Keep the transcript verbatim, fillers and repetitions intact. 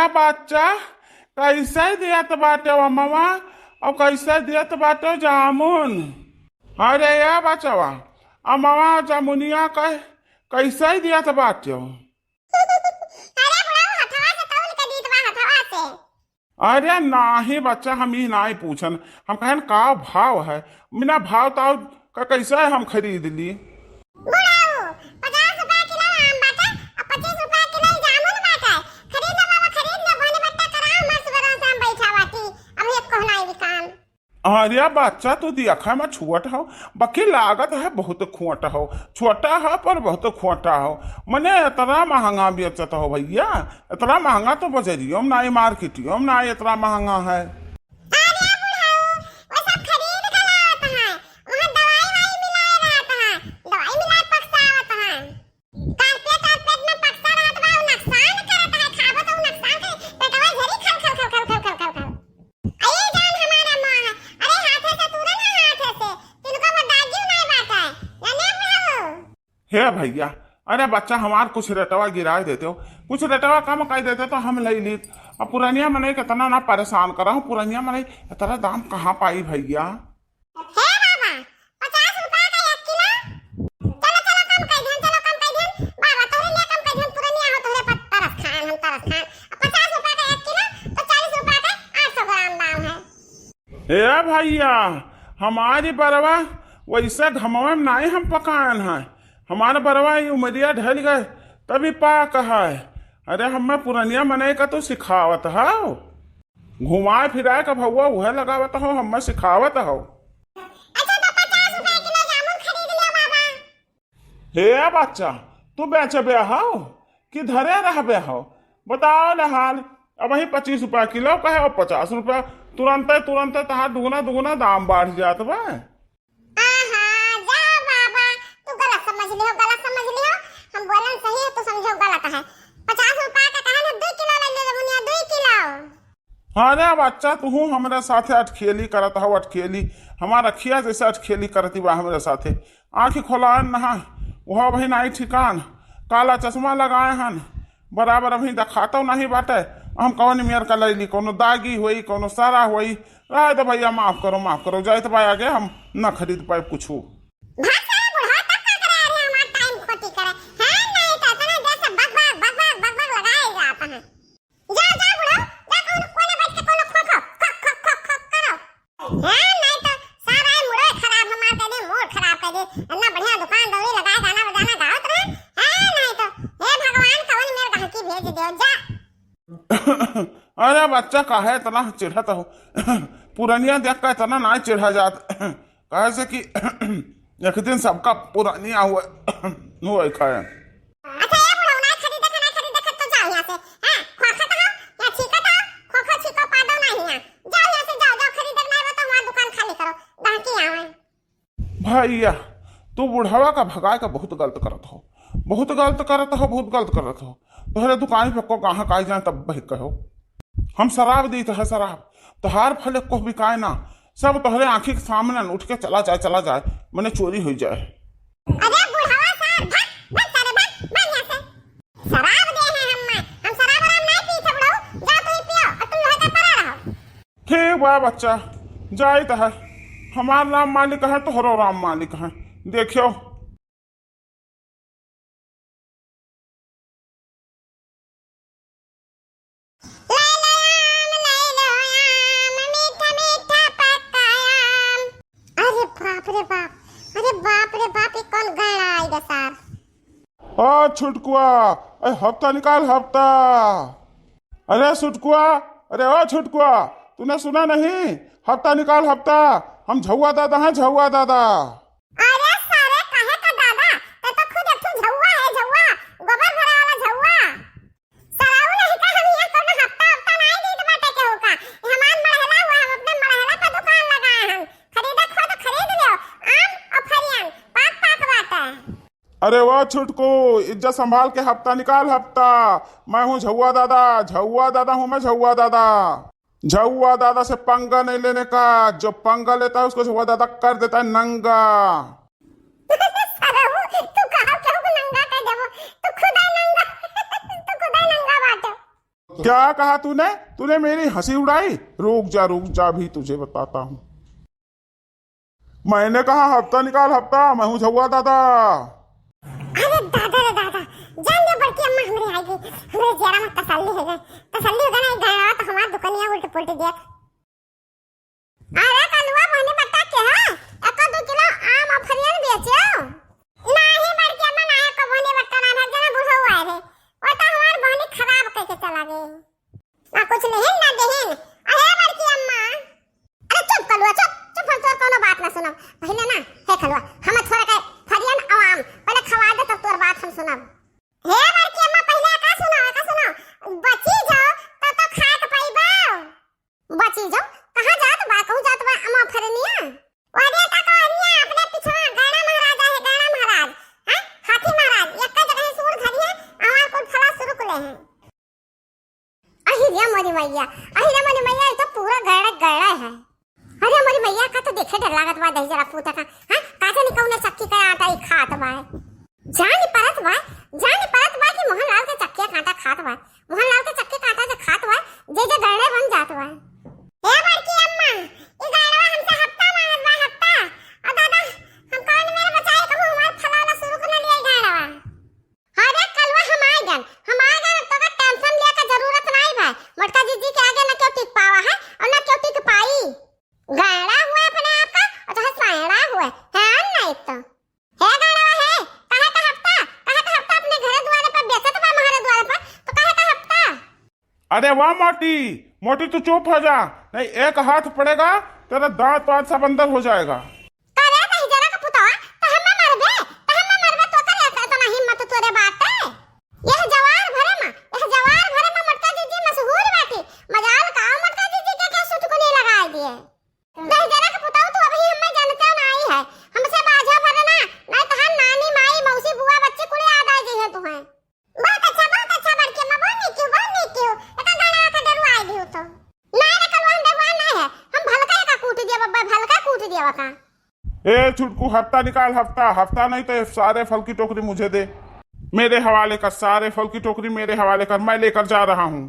बच्चा, कैसे दियत बाटे अमवा और कैसे दियत बाटे जामुन? अरे या बचवा, अमवा जामुनिया कै-, कैसे दियत बाटे? अरे बुढ़ऊ, हथवा से तौल के दीत बा, हथवा से। अरे नाही बच्चा, हम ई नाही पूछन, हम कहन का भाव है, बिना भाव ताव का कैसे हम खरीद ली? बुढ़ऊ, पचास रुपया किलो आम बाटे, आ पच्चीस रुपया किलो जामुन बाटे। खरीद ले बाबा, खरीद ले, बोने बट्टा कराओ, मस्त बरन से हम बैठा बाटी, अब एक कोहनाई विकान। अरे बच्चा, तू देखा में छोट हो, बाकी लागत है बहुत खोट हो। छोटा है पर बहुत खोटा हो। मने इतना महंगा बेचत हो भैया, इतना महंगा तो बजरियो में नाई, मार्केटियो में नाई, इतना महंगा है। अरे बुढ़ऊ, वो सब खरीद के लावत है, वहाँ दवाई वाई मिलाए रहत है, दवाई मिलाए पकसावत है। कारपेट आरपेट में पकसा रहत बा, उ नुकसान करत है, खाबो तो उ नुकसान के पेटवा झरी खल खल खल खल खल खल खल खल। अरे जान हमारा माँ, अरे हाथे से तूरे ना हाथे से, तिनको वो दागियो नहीं बाटे, जाने बुढ़ऊ। हे भैया, अरे बच्चा हमार कुछ रेटवा गिराए देते हो, कुछ रेटवा कम कर देते तो हम ले लीत। अब पुरनिया मनई कितना ना परेशान करा हूँ, पुरनिया मनई इतना दाम कहाँ पाई भैया? हे बाबा, पचास रुपया का एक किलो। चलो, चलो, कम कर दिहन, चलो, कम कर दिहन। बाबा, तोरे लिए कम कर दिहन, पुरनिया हो, तोरे पर तरस खान, हम तरस खान। अब पचास रुपया का एक किलो, तो चालीस रुपया का आठ सौ ग्राम दाम है। ए भैया, हमारी बरवा वैसे घमवे में नाई हम पकायन है। हमार बरवा ई उमरिया ढल गए, तभी पाक है। अरे, हमें पुरनिया मनई का तू सिखावत हौ। घुमाए फिराए का भौवा उहे लगावत हो, हम्मे सिखावत हो। अच्छा, तो पचास रुपया किलो जामुन खरीद लियो बाबा। हे बच्चा, तू बेचबे हो कि धरे रहबे हो? बताओ ना हाल। अबहीं पच्चीस रुपया किलो कहे और पचास रुपया, तुरंते, तुरंते तहार दुगुना, दुगुना दाम बढ़ जात बा। आहा, जा बाबा, तू गलत समझ लिहो, गलत समझ लिहो। हम बोलन सही है, तू समझो गलत है। पचास रुपया का कहे ना, दुई किलो ले ले, जमुनिया, दुई किलो। अरे बच्चा, तुहू हमरे साथे अटखेली करत हो, अटखेली। हमार अखिया जैसे अटखेली करती बा हमरे साथे। आँखी खोलायन नहा, वह अबहीं नाई ठिकान। काला चश्मा लगाए हन, बराबर अबहीं देखातो नहीं बाटे। हम कौन मेर का लैली, कौनो दागी होई, कौनो सारा होई। रहे दो भैया, माफ करो, माफ करो, जाइत बा आगे, हम न खरीद पाए कुछू। भाग साला बुढ़वा, तब का करे? अरे हमार टाइम खोटी करे। हाँ, नहीं तो इतना देर से बक बक, बक बक, बक बक लगाए जात है। जा, जा बुढ़ऊ, जा कौनो कोने बैठ के कौनो खो खो, खो खो, खो खो करो। हाँ, नहीं तो सारा ये मूडे खराब हमार कर दे, मूड खराब कर दे। इतना बढ़िया दुकान दौरी लगाए, गाना बजाना गावत रहे। हाँ, नहीं तो हे भगवान, कौन मेर गहकी भेज दो, जा। अरे बच्चा, काहे इतना चिढ़त हो? पुरनिया देख के इतना ना चिढ़ा जात। काहे से कि एक दिन सबका पुरनिया हुए, हुए खाए। अच्छा, ये बुढ़ऊ ना खरीदे के, ना खरीदे के तो जाओ यहाँ से। हाँ, खोखत हो, या छींकत हो, खोखो छींको पादो ना हियाँ। जाओ यहाँ से, जाओ, जाओ, खरीदे के ना हो तो हमार दुकान खाली करो, बाकी आवे। भैया, तू बुढ़वा का भगाए का बहुत गलत करत हो, बहुत गलत करत हो, बहुत गलत करत हो। तोहरे दुकान पे को गाहक आई जाए तब बही कहो। हम शराब दीत है, शराब। तोहार फल एको बिकाए ना, सब तोहरे आँखी के सामने न उठ के चला जाए, चला जाए, मने चोरी हो जाए। अरे बुढ़वा सार, भाग, भाग सारे, भाग, भाग यहाँ से। शराब दे हैं हम, हम शराब वराब नहीं पी थे बुढ़ऊ, जा तू ही पियो और तुम लोग का परा रहो। ठीक बा बच्चा, जाइत है। हमार राम मालिक है, तोहरो राम मालिक है। देखियो। ले लो आम, ले लो आम, मीठा मीठा पक्का आम। अरे बाप रे बाप, अरे बाप रे बाप, ये कौन गैड़ा आएगा सार? ओ छुटकुआ, ए हफ्ता निकाल हफ्ता। अरे छुटकुआ, अरे ओ छुटकुआ, तूने सुना नहीं? हफ्ता निकाल हफ्ता, हम झौआ दादा हैं, झौआ दादा। अरे सारे, काहे का दादा? ते तो खुद एक ठो झौआ है, झौआ, गोबर भरे वाला झौआ। सराऊ नहीं का हम यहाँ कोनो हफ्ता हफ्ता नहीं देत बाटे केहू का। ये हमार मड़हला हुआ, हम अपने मड़हला पे दुकान लगाए हन। खरीदे को हो तो खरीद लियो, आम और फरियन, पाक पाक बाटे। अरे वाह छुटकू, इज्जत संभाल के हफ्ता निकाल हफ्ता। मैं हूँ झौआ दादा, झौआ दादा हूँ मैं, झौआ दादा। झौआ दादा से पंगा नहीं लेने का, जो पंगा लेता है उसको झौआ दादा कर देता है नंगा। सरहू, तू कहा केहू को नंगा कर देबो? तू खुदा नंगा, तू खुदा नंगा बाटे। क्या कहा तूने? तूने मेरी हंसी उड़ाई। रुक जा, रुक जा, अभी तुझे बताता हूँ। मैंने कहा हफ्ता निकाल हफ्ता, मैं हूँ झउआ दादा। अरे दादा रे दादा, जान दे बड़की अम्मा हमरे आई गई, हमरे जियरा में तसल्ली हो गई, तसल्ली हो गई ना, ई गड़वा तो हमार दुकनिया उल्ट पुल्ट देख। अरे कलुआ बहनी बट्टा के है, एको दू किलो आम अफरियन बेचो। नाही बड़की अम्मा, नाही एको बहनी बट्टा ना है, जना बुढ़ऊ आए रहे, वो तो हमार बहनी खराब कह के चला गई। ना कुछ लेहिन ना देहिन। अरे बड़की अम्मा। अरे चुप कलुआ, चुप, चुप, हम तोर कोनो बात ना सुनब। पहिले ना, हे कलुआ, हम थोड़ा के फरियन अवाम, पहिले खवा दे तब तोर बात हम सुनब। हे बड़की अम्मा, पहिले का सुनो, का सुनो। बची जाओ, तब तो खाए के पाइबो। बची जाओ, कहाँ जात बा, कहूँ जात बा अम्मा फरनिया? अरे का कहनिया, अपने पिछवा गैड़ा महाराज आहे, गैड़ा महाराज, हैं? हाथी महाराज, एक जगह सूर धरी है, हमार कुल फला शुरू कुले हैं। अहि रे मोरी मैया, अहि रे मोरी मैया, ई तो पूरा गैड़ा गैड़ा है। अरे मोरी मैया, का तो देखे डर लागत बा दही जरा पूता का। हाँ, का जानी कौन चक्की का आटा ई खात बा। जानी परत बा, जानी परत बा कि मोहनलाल के चक्की का आटा खात बा। मोहनलाल के चक्की का आटा जे खात बा, जे जे गैड़े बन जात बा। ए बड़की अम्मा, ई गैड़वा हमसे हफ्ता मांगत बा, हफ्ता। आ दादा, हम कौन मेरे बचाई कहूँ, हमार फलाना शुरू कर लिया गैड़वा। अरे कलुआ, हम आए गन, हम आए गन, अब तोका टेंशन लिया का जरूरत नाई बा। मोटका जीजी के आगे न केहू टिक पावा है और न केहू टिक पाई। गैड़ा हुए अपने आप का, और चाहे सैड़ा हुए, है ना एक तो। हे गैड़वा है, काहे का हफ्ता, काहे का हफ्ता अपने घरे दुआरे पर बेचत बा, हमारे दुआरे पर, तो काहे का हफ्ता? अरे वाह मोटी, मोटी तू चुप हो जा, नहीं एक हाथ पड़ेगा, तेरा दांत वांत सब अंदर हो जाएगा। का रे दहिजरा का पुतवा, त हम्मे मरबे, त हम्मे मरबे, तो करे एतना हिम्मत तोरे बाटे? यह जवार भरे मा, यह जवार भरे मा मोटका जीजी मशहूर बाटी। मजाल का मोटका जीजी के, के सुटकुनी लगाए दिए। दहिजरा का पुतवा, तू अभी हम्मे जानते नाई है, हमसे बाझा भरे ना, नाई तहार नानी, माई, मौसी, बुआ, बच्ची कुल याद आ जाई है तुम्हें। बहुत अच्छा, बहुत अच्छा बड़की अम्मा, बहुत नीक कियो, बहुत नीक कियो। एका गाना का डरुआ दियो तो। नहीं रे कलवा, हम डरुआ नहीं है, हम भलका एका कूट दिया बब्बा, भलका कूट दिया बका। ए छुटकू, हफ्ता निकाल, हफ्ता, हफ्ता नहीं तो ये सारे फल की टोकरी मुझे दे। मेरे हवाले कर, सारे फल की टोकरी मेरे हवाले कर, मैं लेकर जा रहा हूँ।